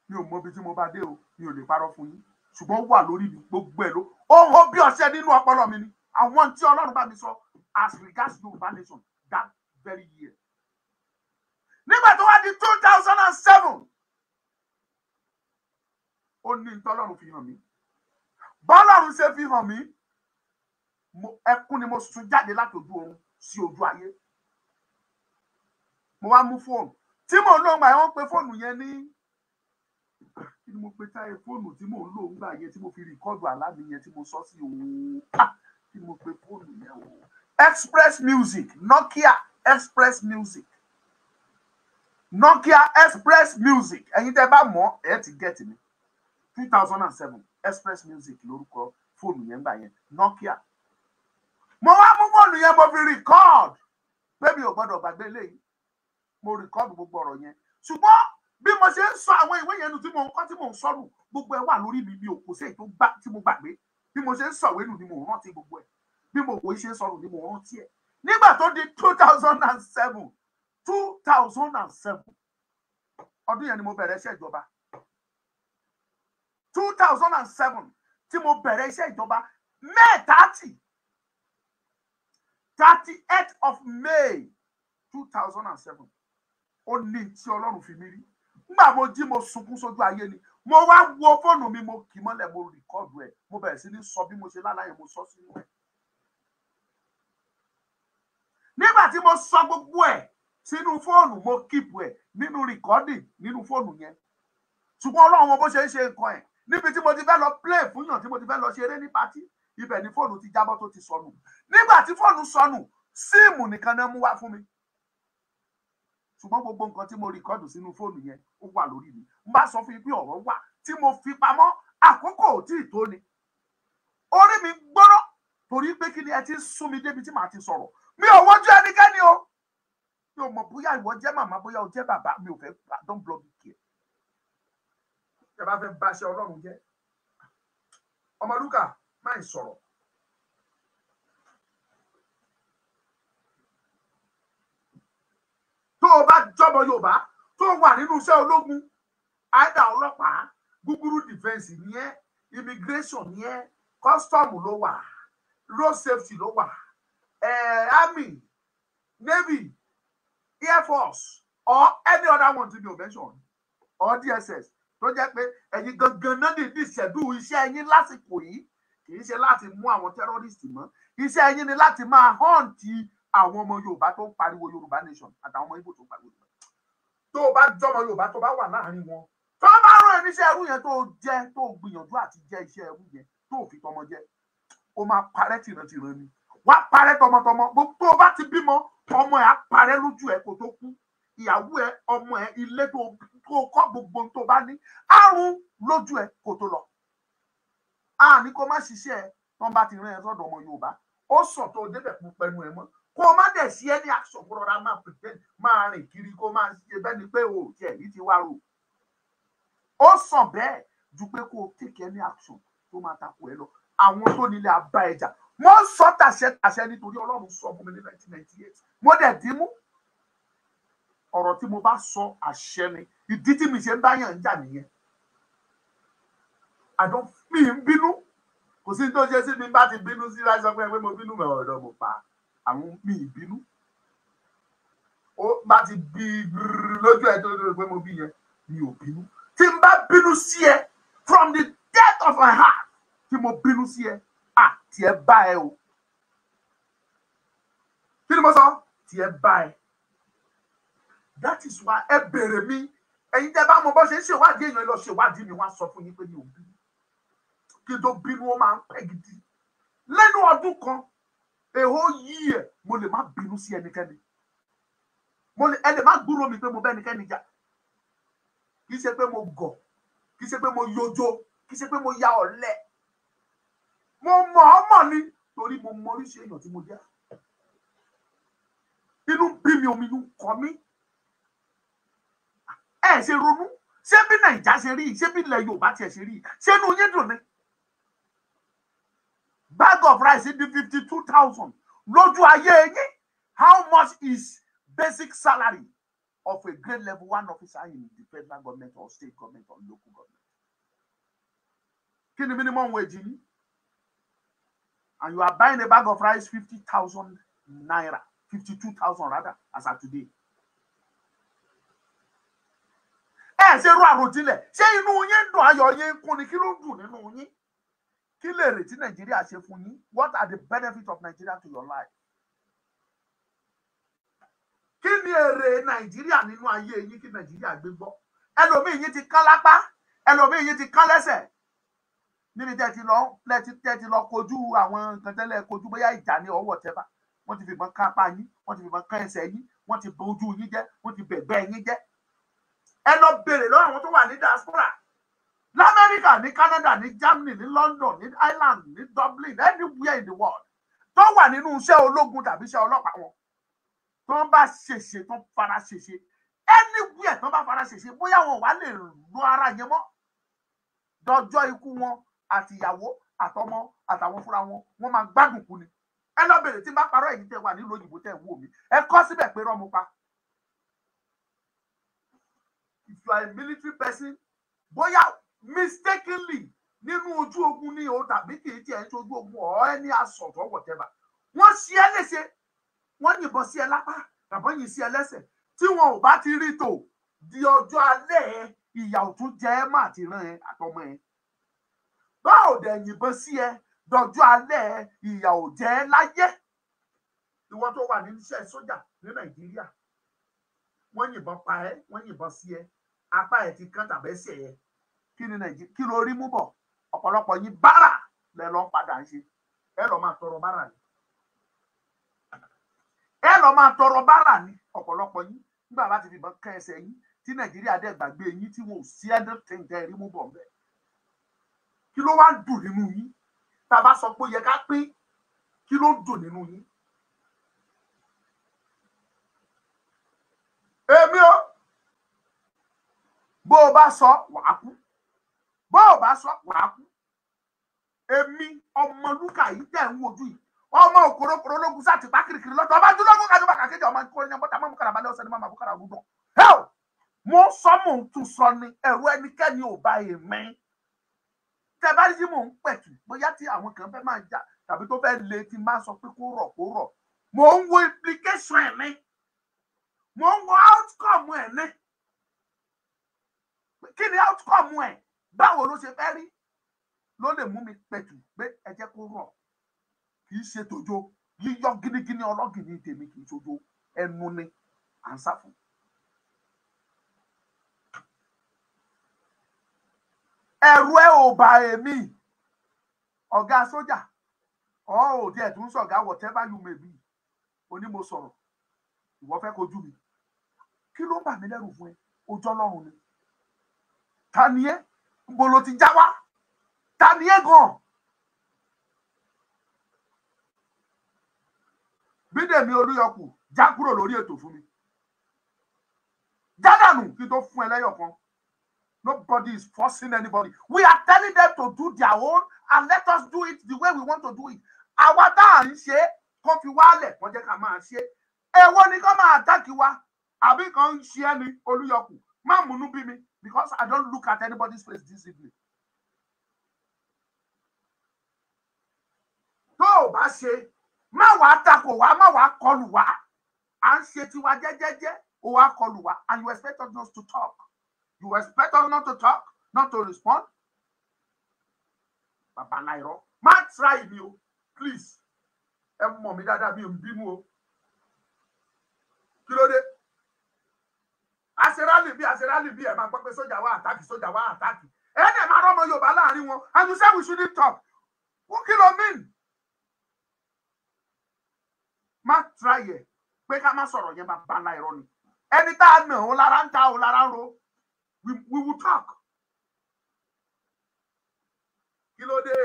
mi ò mọ ibi tí mo bá dé o, mi ò lè parọ́ fún yín, ṣùgbọ́n ó wà lórí mi, gbogbo ẹ̀ ló ó hó bí ọṣẹ nínú ọpọlọ mi ni, àwọn tí Ọlọ́run bá mi sọ as regards Yorùbá nation that very year. Nígbà tó wá di 2007, ó ní tọ́lọ́run fi hàn mí. Bọ́lọ́run ṣe fi hàn mí, ẹkún ni mo sun jáde láti ojú oorun sí ojú ayé. Mo wá mú fóònù tí mò ń lò ńgbà yẹn, wọ́n pe fóònù yẹn ní kí ni mo pe táyé fóònù tí mò ń lò ńgbà yẹn tí mo fi record àlá mi yẹn tí mo sọ sí òun, kí ni mo pe fóònù yẹn o? Express Music, Nokia Express Music, Nokia Express Music. Ẹ̀yin tẹ́ bá mọ̀ ẹ ti get mi. 2007, Express Music lórúkọ fóònù yẹn gbà yẹn, Nokia. Mo wá mú fóònù yẹn, mo fi record pé mi ò gbọ́dọ̀ gbàgbé eléyìí. Mo record gbogbo ọ̀rọ̀ yẹn, ṣùgbọ́n bí mo ṣe ń sọ àwọn ìwé yẹn nù, tí mo ń kọ́, tí mo ń sọnù, gbogbo ẹ̀ wà lórí mi. Mi ò kò sí èyí tó gbà tí mo gbàgbé. Bí mo ṣe ń sọ̀wé nù ni mo rántí gbogbo ẹ̀, bí mo wò ó ṣe ń sọnù ni mo rántí ẹ̀. Nígbà tó di 2007, 2007, ọdún yẹn ni mo bẹ̀rẹ̀ iṣẹ́ ìjọba. 2007 tí mo bẹ̀rẹ̀ iṣẹ́ ìjọba, May 30, 38 of May 2007, ó ní tí Ọlọ́run fi mí rí. Nígbà mo jí, mo sunkún sójú ayé ni. Mo wá wo fóònù mi, mo kì í mọ́lẹ̀, mo record ẹ̀, mo bẹ̀rẹ̀ sí ní sọ bí mo ṣe lálàyé, mo sọ sínú ẹ̀. Nígbà tí mo sọ gbogbo ẹ̀ sínú fóònù, mo kíìpù ẹ̀ nínú recording nínú fóònù yẹn. Ṣùgbọ́n Ọlọ́run mọ bó ṣe ń ṣe nǹkan ẹ̀. Níbi tí mo ti fẹ́ lọ play fún yàn, tí mo ti fẹ́ lọ ṣeré ní party, ibẹ̀ ni fóònù ti jábọ́ tó ti sọnù. Nígbà tí fóònù sọnù, SIM nìkan náà mú wá fún mi. Ṣùgbọ́n gbogbo nǹkan tí mo record sínú fóònù yẹn ó wà lórí mi. N bá sọ fún yín pé ọ̀rọ̀ wà tí mo fi pamọ́, àkókò ò tí ì tó ni. Orí mi gbóná torí pé kí ni ẹ ti ń sún mi débi tí màá ti sọ̀rọ̀. Mi ò wojú ẹnikẹ́ni o. Mi ò mọ̀ bóyá ìwọ jẹ́ màmá, bóyá o jẹ́ bàbá, mi ò fẹ́, don't bloody care. Ẹ bá fẹ́ báṣẹ Ọlọ́run jẹ́. Ọmọlúkà má ì sọ̀rọ̀. Tó o bá jọmọ Yorùbá tó wà nínú iṣẹ́ ológun, àìdá ọlọ́pàá, gúgúrú defence ní ẹ, immigration ní ẹ, custom ló wà, road safety ló wà, army, navy, air force or any other one to be mentioned, or DSS, tó jẹ́ pé ẹ̀yin gangan náà dìde ìṣẹ̀dú iṣẹ́ yín lásìkò yìí. Kì í ṣe láti mú àwọn terrorist mọ́, iṣẹ́ yín ni láti máa hunt àwọn ọmọ Yorùbá tó ń pariwo Yorùbá nation àtàwọn ọmọ Ìgbò tó ń pariwo Yorùbá. Tó o bá jọmọ Yorùbá tó bá wà láàrin wọn, tó bá rán ẹ níṣẹ́ ẹrú yẹn, tó jẹ́ tó gbìyànjú àti jẹ́ iṣẹ́ ẹrú yẹn, tó fi tọmọ jẹ, ó máa parẹ́ tìrantìran ni. Wá parẹ́ tọmọtọmọ. Gbogbo bá ti bímọ, ọmọ ẹ á parẹ́ lójú ẹ kó tó kú. Ìyàwó ẹ, ọmọ ẹ, ilé tó kọ́, gbogbo tó bá ní, àrùn lójú ẹ kó tó lọ. A ní kó má ṣiṣẹ́ ẹ tó ń bá ti rán ẹ sọ́dọ̀ ọmọ Yorùbá, ó sàn tó débẹ̀ kú pẹnu ẹ mọ́. Kó má dẹ̀ sí ẹni aṣọ, kó rọra máa pretend, máa rìn kiri, kó máa ṣe bẹ́ẹ̀ ni pé o tiẹ̀ ní ti wá rò. Ó sàn bẹ́ẹ̀ ju pé kó o take any action tó máa takò ẹ lọ. Àwọn tó nílé abá ẹja, wọ́n sọ tàṣẹ tàṣẹ nítorí Ọlọ́run sọ fún mi ní 1998. Mo dẹ̀ dín mú ọ̀rọ̀ tí mo bá sọ, àṣẹ ni. Ìdí tí mi ṣe ń bá yàn ń jà nìyẹn. Àdán mi ń bínú, kò sí tó ṣe sí mi bá ti bínú sí láti sọ pé mo bínú mẹ́ ọ̀dọ̀ mo pa àwọn mi ìbínú. Ó bá ti bí lójú ẹ tó lórí pé mo bí yẹn, mi ò bínú. Tí n bá bínú sí ẹ from the depth of my heart, tí mo bínú sí ẹ, à tiẹ̀ bá ẹ o. Kí ni mo sọ? Tiẹ̀ bá ẹ. That is why ẹ bèrè mi. Ẹ̀yin tẹ́ bá mọ bó ṣe ń ṣèwádìí èèyàn, lọ ṣèwádìí mi, wọ́n á sọ fún yín pé mi ò bínú. Kí n tó bínú ó máa ń pẹ́ gidi. Lẹ́nu ọdún kan, èho yí ẹ̀, mo lè má bínú sí ẹnikẹ́ni. Mo lè ẹ lè má gbúrò mi pé mo bá ẹnikẹ́ni jà. Kì í ṣe pé mo gọ̀, kì í ṣe pé mo yojo, kì í ṣe pé mo ya ọ̀lẹ. Mo mọ̀ ọ́ mọ̀ ni torí mo mọ oríṣi èèyàn tí mo jẹ́. Inú bí mi, omi inú kọ mí. Ẹ ṣe ronú, ṣé bí Nàìjà ṣe rí, ṣé bí ilẹ̀ Yorùbá tiẹ̀ ṣe rí, ṣé inú yín dùn ni? Bag of rice di 52,000 lójú ayé yín. How much is basic salary of a grade level 1 officer in the federal government or state government or local government? Kí ni minimum wage yín? And you are buying a bag of rice 50,000 naira, 52,000 rather, as at today. Ẹ ṣe ro àròjinlẹ̀, ṣé inú yín dùn, ayọ̀ yín ń kún ni? Kí ló ń dùn nínú yín? Kí lè rè tí Nàìjíríà ṣe fún yín? What are the benefits of Nigeria to your life? Kí ni èrè Nàìjíríà nínú ayé yín kí Nàìjíríà gbé gbọ́? Ẹlòmíì yín ti kán lápá, ẹlòmíì yín ti kán lẹ́sẹ̀. Níbi tẹ́ ti lọ kojú àwọn nǹkan tẹ́lẹ̀ kojú, bóyá ìjà ni or whatever. Wọ́n ti fìbọn kán apá yín, wọ́n ti fìbọn kán ẹsẹ̀ yín, wọ́n ti bo ojú yín jẹ́, wọ́n ti bẹ̀gbẹ́ yín jẹ́. Ẹ lọ bèrè lọ́wọ́ àwọn tó wà ní diaspora lamẹ́ríkà, ní Canada, ní Germany, ní London, ní Ireland, ní Dublin, anywhere in the world, tó wà nínú iṣẹ́ ológun tàbí iṣẹ́ ọlọ́pàá wọn, tó ń bá ṣèṣe, tó ń fara ṣèṣe anywhere, tó ń bá fara ṣèṣe, bóyá wọn wà lè lo ara yẹn mọ́ dọjọ́ ikú wọn, àtìyàwó àtọmọ àtàwọn fúnra wọn, wọ́n máa gbádùn kú ni. Ẹ lọ bèrè tí n bá parọ́. Èyí tẹ́ wà nílùú òyìnbó tẹ́ wò mí, ẹ kọ síbẹ̀ pé rọ́ mo pa. If you are a military person, bóyá mistakenly nínú ojú ogun ni o, tàbí kì í tiẹ̀ ń ṣojú ogun or any assault or whatever, wọ́n ṣe ẹ́ léṣe, wọ́n yìnbọn sí ẹ lápá tàbí yìn sí ẹ lẹ́sẹ̀, tí wọn ò bá ti rí tò di ọjọ́ alẹ́ ẹ, ìyà ò tún jẹ ẹ́ má ti rán ẹ àtọmọ ẹ. Báwo dẹ̀ yìnbọn sí ẹ dọjọ́ alẹ́ ẹ, ìyà ò jẹ ẹ́ láyé. Ìwọ tó wà ní iṣẹ́ sójà ní Nàìjíríà, wọ́n yìnbọn pa ẹ́, wọ́n yìnbọn sí ẹ, apá ẹ̀ ti kán tàbí ẹsẹ̀ ẹ, kí ni Nàìjíríà kí ló rí mú bọ̀? Ọ̀pọ̀lọpọ̀ yín bára lẹ lọ padà ń ṣe, ẹ lọ máa tọrọ bára ni, ẹ lọ máa tọrọ bára ni ọ̀pọ̀lọpọ̀ yín. Nígbà bá ti fìbọn kán ẹsẹ̀ yín tí Nàìjíríà dẹ̀ gbàgbé yín, tí wọn ò sí anything tẹ́ rí mú bọ̀ ńbẹ̀, kí ló wá ń dùn nínú yín? Tá a bá sọ pé ó yẹ ká pín, kí ló ń dùn nínú yín? Èmi o, bó o bá sọ wàá kú, bó o bá sọ wàá kú. Èmi Ọmọlúkà yìí tẹ̀ ń wojú yìí, ọmọ òkòròkòrò lógun sáà ti pa kirikiri lọ́tọ̀ ọba dúlọ́gùn kájọba kàkéjì ọmọ ìkórè ní ọmọdé àmọ́ kàràbálẹ̀ ọ̀sẹ̀ ní màmá bukara rúdọ̀. Mo sọ mò ń tún sọ ni, ẹ̀rù ẹnikẹ́ni ò bá èmi. Tẹ bá rí tí mò ń pẹ̀tù, bóyá tí àwọn kan fẹ́ máa jà tàbí tó fẹ́ le, tí máa sọ pé kó rọ̀ kó rọ̀, mò ń wo implication ẹ̀ ní, mò ń wo outcome ẹ̀ ní. Kí ni outcome ẹ̀? Báwo ló ṣe fẹ́ rí? Ló lè mú mi pẹ̀tù pé ẹ jẹ́ kó rọ̀. Kì í ṣe tòjó yíyọ gínígíní ọlọ́gìnní tèmi, kì í ṣojo, ẹnu ni à ń sá fún. Ẹ̀rù ẹ ò bà èmi, ọ̀gá sójà ọ̀ ò díẹ̀ tún sọ̀gá, whatever you may be, oní mo sọ̀rọ̀, ìwọ fẹ́ kojú mi, kí ló ń bà mí lẹ́rù fún ẹ? Ojú Ọlọ́run ni. Ta ni ẹ? Nbo ló ti já wá? Ta ni ẹ gan? Bídèmí Olúyọkù, já kúrò lórí ètò fún mi, já dànù kí n tó fún ẹ lẹ́yọ̀ kan. Nobody is forcing anybody. We are telling them to do their own and let us do it the way we want to do it. Àwa tá à ń ṣe kó fi wálẹ̀, kó jẹ́ ká máa ṣe. Èwo ni kó máa attack wa? Àbí kan ń ṣe ẹ́ ni Olúyọkù? Má múnú bí mi, because I don't look at anybody's face this evening. Tó o bá ṣe, má wàá takò wá, má wàá kọlù wá. À ń ṣe tiwa jẹ́jẹ́jẹ́, ó wàá kọlù wá, and you expect us not to talk. You expect us not to talk, not to respond? Bàbá láìrọ́, má try mi o, please. Ẹ mọ̀ mi dáadáa, mi ò ń bínú o. Kí ló dé? Àṣerálì bí àṣerálì bí ẹ máa gbọ́ pé sójà wá attack, sójà wá attack. Ẹ dẹ̀ máa rọ́mọ Yorùbá láàrin wọn, and you say we shouldn't talk. Kí ló mean? Má try ẹ̀ pé ká má sọ̀rọ̀ yẹn, bàbá láìrọ́ ni. Ẹni tá a nà ó lára ń ta ó lára ń ro. We will talk. Kí ló dé?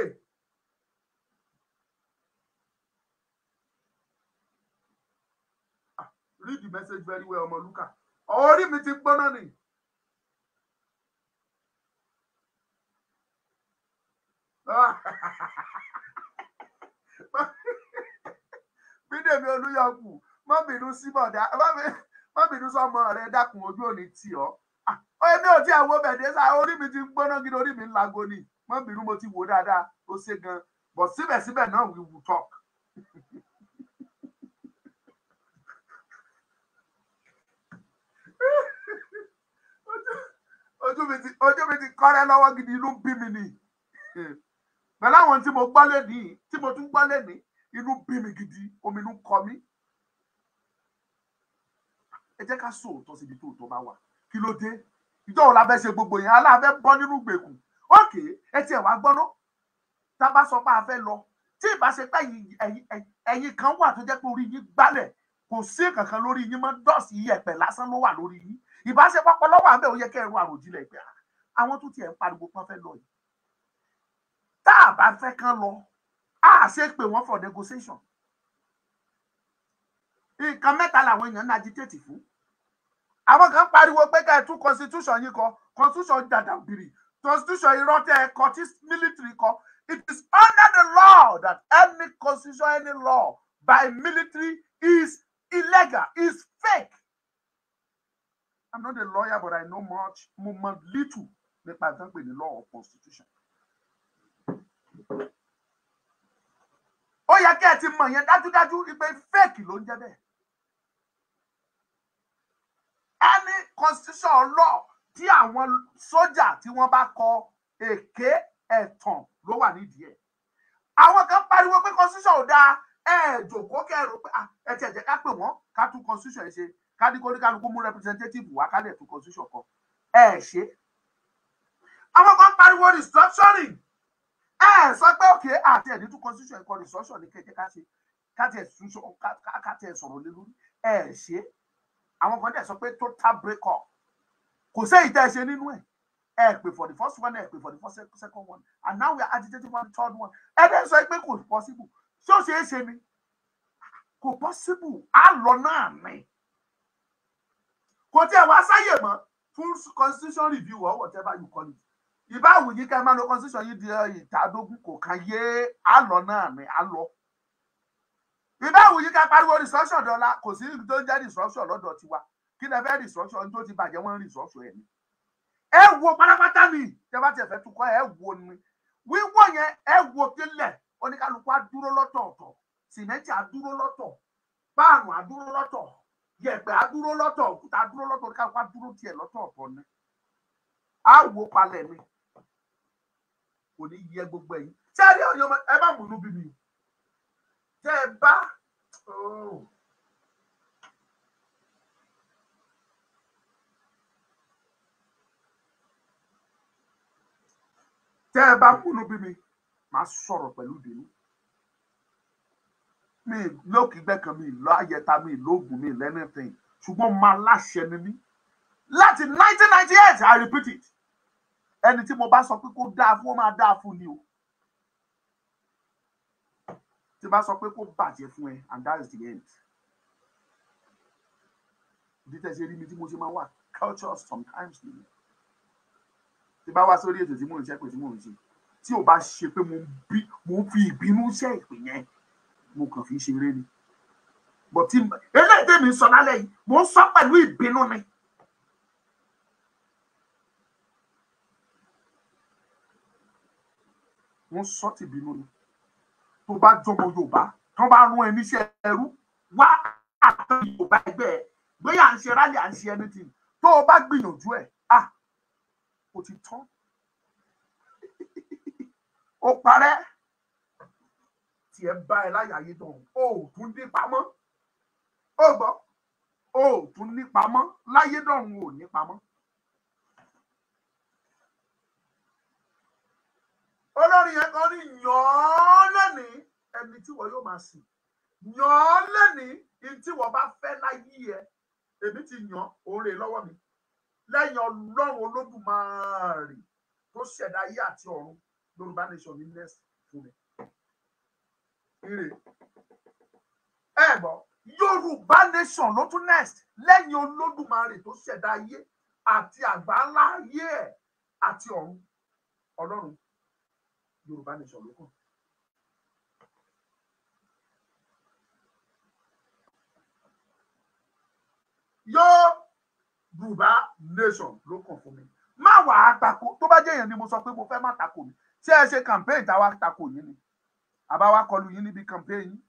Read the message very well, Ọmọlúkà. Orí mi ti gbóná ni. Bídèmí Olúyọkù, má bínú sí bọ̀dá, má bínú sọmọ rẹ, dákun, ojú òní tì ọ́. Èmi ò tí ẹ wo bẹ̀dẹ̀ sá, orí mi ti gbóná gidi, orí mi ń lago ni. Má bínú, mo ti wò dáadáa, ó ṣe gan. But síbẹ̀síbẹ̀ náà, we will talk. Ojú mi ti kọ́rẹ́ lọ́wọ́ gidi, inú bí mi ni. Pẹ̀lú àwọn tí mo gbọ́ lénìí, tí mo tún gbọ́ lénìí, inú bí mi gidi, omi inú kọ mí. Ẹ jẹ́ ká sòótọ́ síbi tó òótọ́ bá wà. Kí ló dé? Ìjọ wo la fẹ́ ṣe gbogbo yẹn? Aláàfẹ́ bọ́ nínú ìgbèkùn. Ókè, ẹ tiẹ̀ wá gbọ́ná. Tá a bá sọ pé a fẹ́ lọ, tí ìbá ṣe pé ẹ̀yin kan wà tó jẹ́ pé orí yín gbálẹ̀, kò sí kankan lórí yín mọ́, dọ́ọ̀sì iyẹ̀pẹ̀ lásán ló wà lórí yín. Ìbá ṣe pọ́pọ́ lọ́wọ́ àbẹ̀, ó yẹ kẹ́ ẹ ro àròjinlẹ̀ pé àwọn tó tiẹ̀ ń pariwo pọ́n fẹ́ lọ yìí. Tá a bá fẹ́ kán lọ, a ṣe pé wọ́n for negotiation. Nǹkan mẹ́ta làwọn èèyàn ń agitate fún. Àwọn kan pariwo pé ká ẹ tún constitution yín kọ, constitution dàdàbìrì, constitution irọ́ tẹ́ ẹ kọ, tí military kọ. It is under the law that any constitution, any law by military is illegal, is fake. I'm not a lawyer, but I know much, mo mọ little nípa nǹkan pè ní law of constitution. Ó yẹ kí ẹ ti mọ̀ yẹn dájúdájú wípé fake ló ń jẹ́ bẹ́ẹ̀. Any constitution law tí àwọn sójà tí wọ́n bá kọ, èké ẹ̀tàn ló wà nídìí ẹ̀. Àwọn kan pariwo pé constitution ò dáa, Ẹ jòkó kẹrò pé ẹ tiẹ̀ jẹ́ ká pè wọ́n, ká tún constitution ẹ ṣe, ká ní kó ní kálukú mú representative wá, ká lè tún constitution kọ. Ẹ ṣe. Àwọn kan pariwo restructuring. Ẹ sọ pé òkè àti ẹni tún constitution kọ, restructuring ní kẹjẹ ká ṣe, ká tiẹ̀ ká tiẹ̀ sọ̀rọ̀ lé lórí. Ẹ ṣe. Àwọn kan dẹ̀ sọ pé total break up. Kò séyìí tẹ́ ẹ ṣe nínú ẹ̀. Ẹ pè for the first one, ẹ pè for the first second one, and now we are agitating for the third one. Ẹ dẹ̀ sọ pé kò possible. Ṣé ó ṣeé ṣe ni? Kò possible. Á lọ náà ni. Kò tí ẹ wá sáyè mọ́ fún constitution review or whatever you call it. Ìbáwò yìí ká ẹ máa lo constitution yìí di ìtàdógún, kò kàn yé, á lọ náà ni, á lọ. Ìbáwò yìí ká pariwo restructure dọ́là, kò sí tó ń jẹ́ restructure lọ́dọ̀ tiwa. Kí lẹ fẹ́ restructure? Ní tó ti bàjẹ́, wọ́n ń restructure ẹ̀ ni. Ẹ wo pátápátá ni, tẹ bá tiẹ̀ fẹ́ tukọ̀, ẹ wo ni wíwọ́ yẹn, ẹ wo délẹ̀. Oníkálukú á dúró lọ́tọ̀ọ̀tọ̀, sìmẹ́ntì á dúró lọ́tọ̀, páànù á dúró lọ́tọ̀, yẹ̀pẹ̀ á dúró lọ́tọ̀, òkúta á dúró lọ́tọ̀, oníkálukú á dúró tiẹ̀ lọ́tọ̀ọ̀tọ̀ ni. Á wo palẹ̀ ni, kò ní yẹ gbogbo ẹ̀yin. Ṣé ẹ rí ọ̀yọ́, ẹ má múnú bí mi tẹ́ ẹ bá. Tẹ́ ẹ bá múnú bí mi, màá sọ̀rọ̀ pẹ̀lú ìbínú. Mi lókìgbẹ́ kan, mi lọ ayẹta, mi lóògùn, mi lẹ́nìtìn, ṣùgbọ́n máa láṣẹ ni mí. Láti 1998, I repeat it, ẹni tí mo bá sọ pé kó dáa fún, ó máa dáa fún ni o. Tí bá sọ pé kó bàjẹ́ fún ẹ, and that is the end. Ìdí tẹ́ ṣe rí mi tí mo ṣe máa wà culture sometimes nìyẹn. Tí bá wá sórí ètò tí mò ń ṣe, pé tí mò ń ṣe, tí ò bá ṣe pé mo ń fi ìbínú ṣe ìpè yẹn, mo kàn fi ṣeré ni. But tí eléyìí tèmi ń sọ lálẹ́ yìí, mo ń sọ pẹ̀lú ìbínú ni. Mo ń sọ ti ìbínú ni. Tó bá jọmọ Yorùbá, tó bá rún ẹ níṣẹ́ ẹrú wá àtọ Yorùbá ẹgbẹ́ ẹ, bóyá à ń ṣe rally, à ń ṣe anything, tó o bá gbìyànjú ẹ, ah, o ti tán, o parẹ́, tí ẹ bá ẹ láyà ayé tán, o ò tún ní pamọ́. O gbọ́, o ò tún ní pamọ́ láyé dọ̀run, o ò ní pamọ́. Olórin yẹn kan ní yàn án lẹ́nìí ẹni tí wọ́n yóò máa sìn, yàn án lẹ́nìí ní tí wọ́n bá fẹ́ láyé ẹ. Èmi ti yàn òun rè lọ́wọ́ mi lẹ́yìn Ọlọ́run Olódùmarè tó ṣẹ̀dá ayé àti ọ̀run. Yorùbá nation ní next fún mi. Ire ẹ gbọ́, Yorùbá nation ló tún next lẹ́yìn Olódùmarè tó ṣẹ̀dá ayé àti àgbáńlá ayé ẹ̀ àti ọ̀run. Ọlọ́run, Yorùbá nation ló kàn. Yorùbá nation ló kàn fún mi. Má wàá tako, tó bá jẹ́ èèyàn ni mo sọ pé mo fẹ́ má tako mi. Ṣé ẹ ṣe campaign táwa tako yín ni? Àbá wa kọlù yín níbi campaign yín?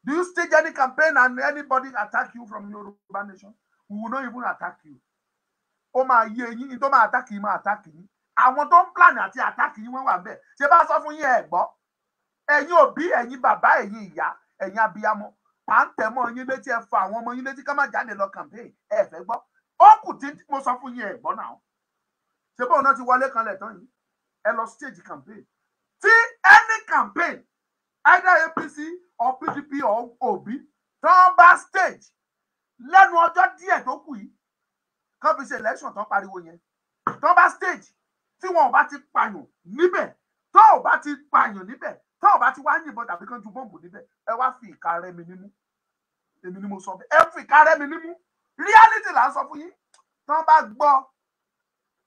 Do you stage any campaign and anybody attack you from Yorùbá nation? We will not even attack you. Ó máa yé yín, tó máa attack yín, máa attack yín. Àwọn tó ń plan àti attack yín wọ́n wà ń bẹ̀. Ṣé bá sọ fún yín, ẹ gbọ́? Ẹ̀yin òbí, ẹ̀yin bàbá, ẹ̀yin ìyá, ẹ̀yin abiyamọ, à ń tẹ̀ mọ́ yín létí, ẹ fa àwọn ọmọ yín létí ká má jáde lọ campaign. Ẹ fẹ́ gbọ́. Ó kù tí mo sọ fún yín, ẹ gbọ́ náà. Ṣé bóun náà ti wọlé kanlẹ̀ tán yìí? Ẹ lọ stage campaign. Tí any campaign, either APC or PDP or Obi, tán bá stage lẹ́nu ọjọ́ díẹ̀ tó kù yìí, kán fi ṣe election tán pariwo yẹn, tán bá stage, tí wọn ò bá ti pààyàn níbẹ̀, tó ò bá ti pààyàn níbẹ̀, tó ò bá ti wá yìnbọn tàbí kán ju bọ́ǹbù níbẹ̀, ẹ wá fi ìka rẹ́ mi nímú. Èmi ni mo sọ bẹ́ẹ̀, ẹ fi ìka rẹ́ mi nímú. Reality là ń sọ fún yín. Tán bá gbọ́,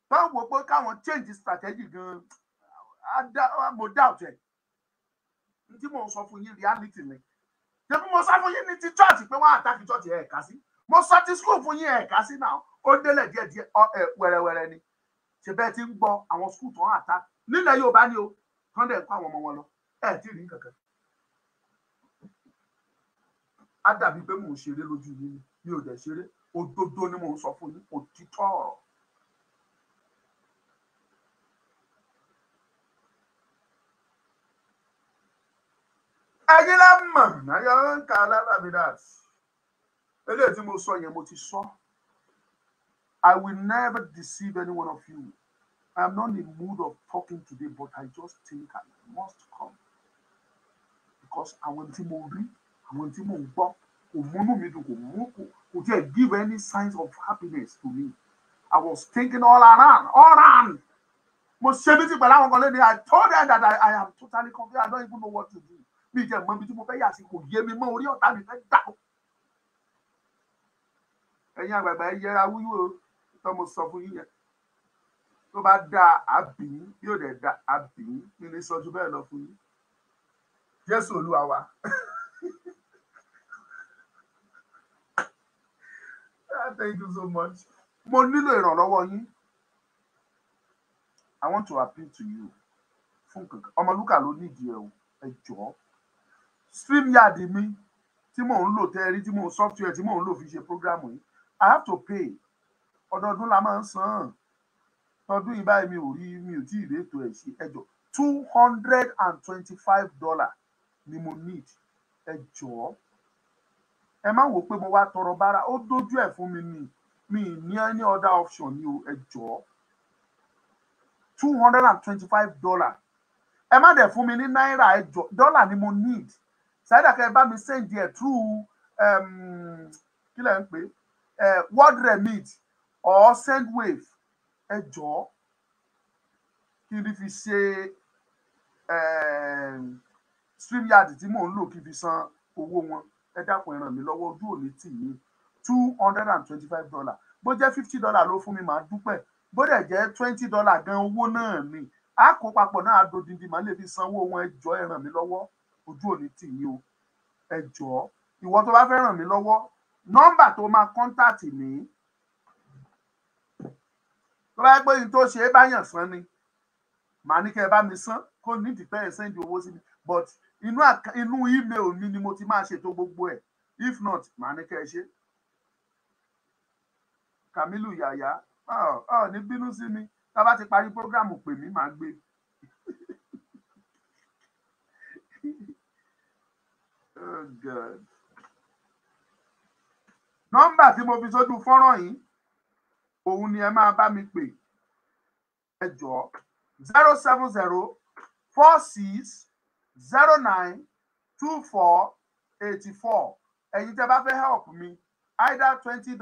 tán wò pé káwọn change strategy gan, mo doubt ẹ̀. Tí mo sọ fún yín reality ni. Ṣé bí mo sọ fún yín ní ti church pé wọ́n attack church, ẹ̀ ká sí. Mo sọ ti school fún yín, ẹ̀ ká sí náà. Ó délẹ̀ díẹ̀díẹ̀, wẹ̀rẹ̀wẹ̀rẹ̀ ni. Ṣe bẹ́ẹ̀ ti ń gbọ́ àwọn school tó ń attack nílẹ̀ Yorùbá ni o, kán dẹ̀ kó àwọn ọmọ wọn lọ. Ẹ̀ tí ì rí kankan. Á dàbí pé mò ń ṣeré lójú yín ni, mi ò dẹ̀ ṣeré. Òdodo ni mò ń sọ fún yín, òtítọ́ ọ̀rọ̀. Ẹ̀yin lẹ mọ̀ náyà ń kà lábàbí dat. Eléyìí tí mo sọ yẹn, mo ti sọ. I will never deceive any one of you. I am not in the mood of talking today, but I just think I must come because àwọn tí mo rí, àwọn tí mo ń gbọ́, kò múnú mi dùn, kò mú kò tiẹ̀ give any signs of happiness to me. I was thinking all around, all around. Mo ṣe mí ti pẹ̀lú àwọn kan lẹ́ni. I told them that I am totally confused. I don't even know what to do. Mi jẹ́ mọ́ ibi tí mo fẹ́ yà sí, kò yé mi mọ́, orí ọ̀tá mi fẹ́ dà. Ẹ̀yin àgbààgbà, ẹ yẹra wúyú o. Tó mo sọ fún yín yẹn, tó bá dáa àbí yóò dẹ̀ da àbí mi ní sọ ju bẹ́ẹ̀ lọ fún yín. Jésù Olúwa wa. Thank you so much. Mo nílò ìrànlọ́wọ́ yín. I want to appeal to you fún kankan. Ọmọlúkà ló nídìí ẹ o. Ẹ jọ̀ọ́, StreamYard mi tí mò ń lò, tẹ́ ẹ rí tí mò ń software tí mò ń lò fi ṣe program yìí, I have to pay. Ọdọọdún la máa ń san án. Tọdún yìí báyìí, mi ò rí, mi ò tí ì rétò ẹ̀ ṣe. Ẹ jọ̀ọ́, $225 ni mo need. Ẹ jọ̀ọ́, ẹ má wò pé mo wá tọrọ bára. Ó dójú ẹ̀ fún mi ni, mi ì ní any other option ni o. Ẹ jọ̀ọ́, $225. Ẹ má dẹ̀ fún mi ní náírà, ẹ jọ̀ọ́, dọ́là ni mo need. Ṣáídà kẹ́ ẹ bá mi send ẹ̀ through kí lẹ̀ ń pè é, World Remit or Sendwave. Ẹ jọ̀ọ́, kí n fi ṣe StreamYard tí mò ń lò, kí n fi san owó wọn. Ẹ dákun, ẹ ràn mí lọ́wọ́, ojú òní tì yín. $225. Bó jẹ́ $50 ló fún mi, màá dúpẹ́. Bó dẹ̀ jẹ́ $20 gan, owó náà ni a kó papọ̀ náà, adodindi, màá lè fi sanwó wọn. Ẹ jọ̀ọ́, ẹ ràn mí lọ́wọ́, ojú òní tì yín o. Ẹ jọ̀ọ́, ìwọ tó bá fẹ́ ràn mí lọ́wọ́, nọ́mbà tó máa contact mi, tó bá yẹ pé n tó ṣe é báyàn san ni, màá ní kẹ́ ẹ bá mi san, kó nídìí pé ẹ send owó sí mi, but inú email mi ni mo ti máa ṣètò gbogbo ẹ̀. If not, màá ní kẹ́ ẹ ṣe. Kamilu Yàyà, ọ ní bínú sí mi. Tá a bá ti parí program, pè mí, màá gbé. Oh God. Nọ́mbà tí mo fi sójú fọ́nrán yìí, òun ni ẹ máa bá mi pè. Ẹ jọ̀ọ́, 07046092484. Ẹ̀yin tẹ́ bá fẹ́ help mi, either $20,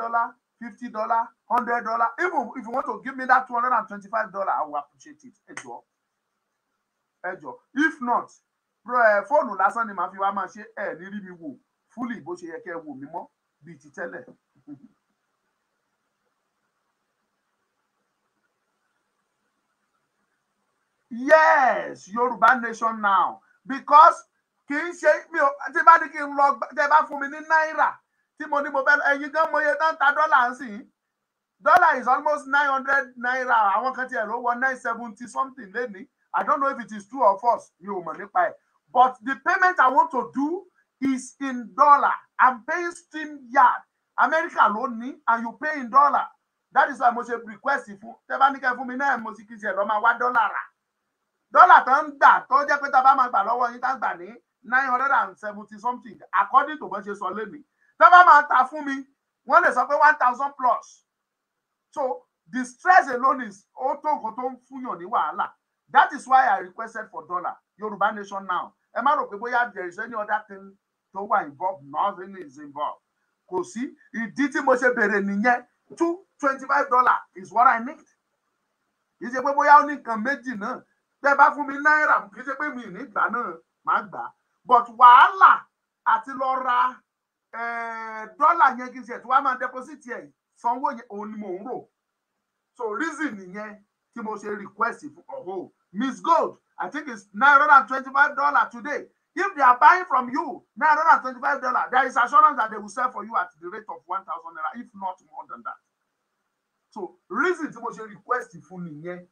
$50, $100, even if you want to give me that $225, I will appreciate it. Ẹ jọ̀ọ́, ẹ jọ̀ọ́. If not, fóònù lásán ni màá fi wá máa ṣe. Ẹ ní rí mi wò fully bó ṣe yẹ kẹ́ ẹ wò mí mọ́ bíi ti tẹ́lẹ̀. Yes, Yorùbá nation now, because kì í ṣe mi ò tí bá ní kí n lọ tẹ bá fún mi ní náírà tí mo ní mo fẹ́. Ẹ̀yin gan mọye tán ta dọ́là ń sìn. Dollar is almost ₦900. Àwọn kan tiẹ̀ ló wọ 970 something lẹ́ni. I don't know if it is true or false, mi ò mọ̀ nípa ẹ̀, but the payment I want to do is in dollar. I'm paying StreamYard. America ló ní, and you pay in dollar. That is why mo ṣe request fún. Tẹ bá ní kẹ́ fún mi náà, mo sì kí n ṣe lọ máa wá dọ́là rà, dọ́là tó ń gbà, tó jẹ́ pé tá a bá máa gbà lọ́wọ́ yín, tá ń gbà ní 970 something according to bọ́n ṣe sọ lẹ́nìí, tó bá máa ta fún mi, wọ́n lè sọ pé 1,000 plus. So the stress alone is ó tó nǹkan tó ń fúnyàn ní wàhálà. That is why I requested for dollar. Yorùbá nation now. Ẹ má rò pé bóyá there is any other thing tó wà involved. Nothing is involved. Kò sí. Ìdí tí mo ṣe béèrè nìyẹn. $225 is what I need. Kì í ṣe pé bóyá ó ní nǹkan méjì náà. Tẹ́ bá fún mi náírà, kì í ṣe pé mi ì ní gbà náà, má gbà, but wàhálà àti lọ ra dọ́là yẹn, kí n ṣe tí wàá máa deposit ẹ̀, sanwó yẹn, òun ni mò ń rò. So reason nìyẹn tí mo ṣe request fún. Ọ̀hún, Miss Gold, I think it's $925 today. If they are buying from you $925, there is assurance that they will sell for you at the rate of ₦1,000, if not more than that. So reason tí mo ṣe request fún nìyẹn,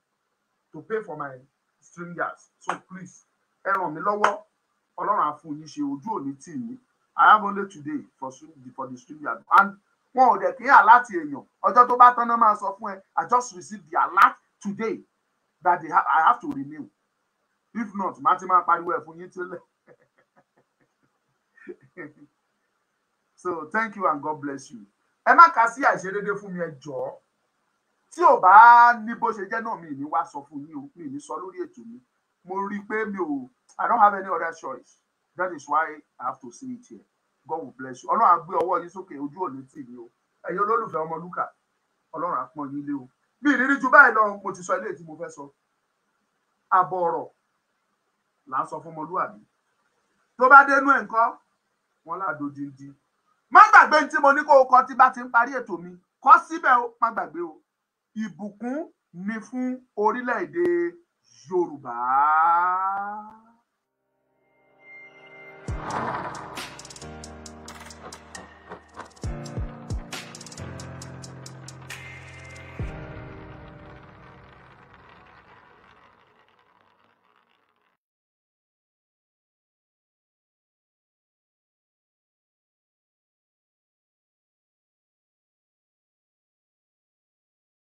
to pay for my StreamYards. So please, ẹ ràn mí lọ́wọ́, Ọlọ́run á fún yín ṣe, ojú òní tì yín. I have only today for the StreamYard, and wọn ò dẹ̀ kí n alert èèyàn. Ọjọ́ tó bá tán náà máa sọ fún ẹ. I just received the alert today that I have to renew. If not, màá ti máa pariwo ẹ̀ fún yín tẹ́lẹ̀. So thank you and God bless you. Ẹ má kà sí àìṣedédé fún mi, ẹ jọ̀ọ́. Tí ò bá ní bó ṣe jẹ́ náà, mi ní wá sọ fún yín o, mi ní sọ lórí ètò mi. Mo rí i pé mi ò, I don't have any other choice. That is why I have to say it here. God will bless you. Ọlọ́run á gbé ọwọ́ yín sókè, ojú òní tì mí o. Ẹ̀yin olólùfẹ́ Ọmọlúkà, Ọlọ́run á pọ́n yín lé o. Mi ìrírí ju báyìí lọ, mo ti sọ eléyìí tí mo fẹ́ sọ. Àbọ̀ ọ̀rọ̀ là ń sọ fún ọmọlúwàbí. Tó bá dénú ẹ̀ ńkọ́, wọn láàdó díndín. Má gbàgbé ní tí mo ní kó o kọ tí bá ti ń parí ètò mi. Kọ síbẹ̀ o, má gbàgbé o. Ìbùkún ni fún orílẹ̀-èdè Yorùbá.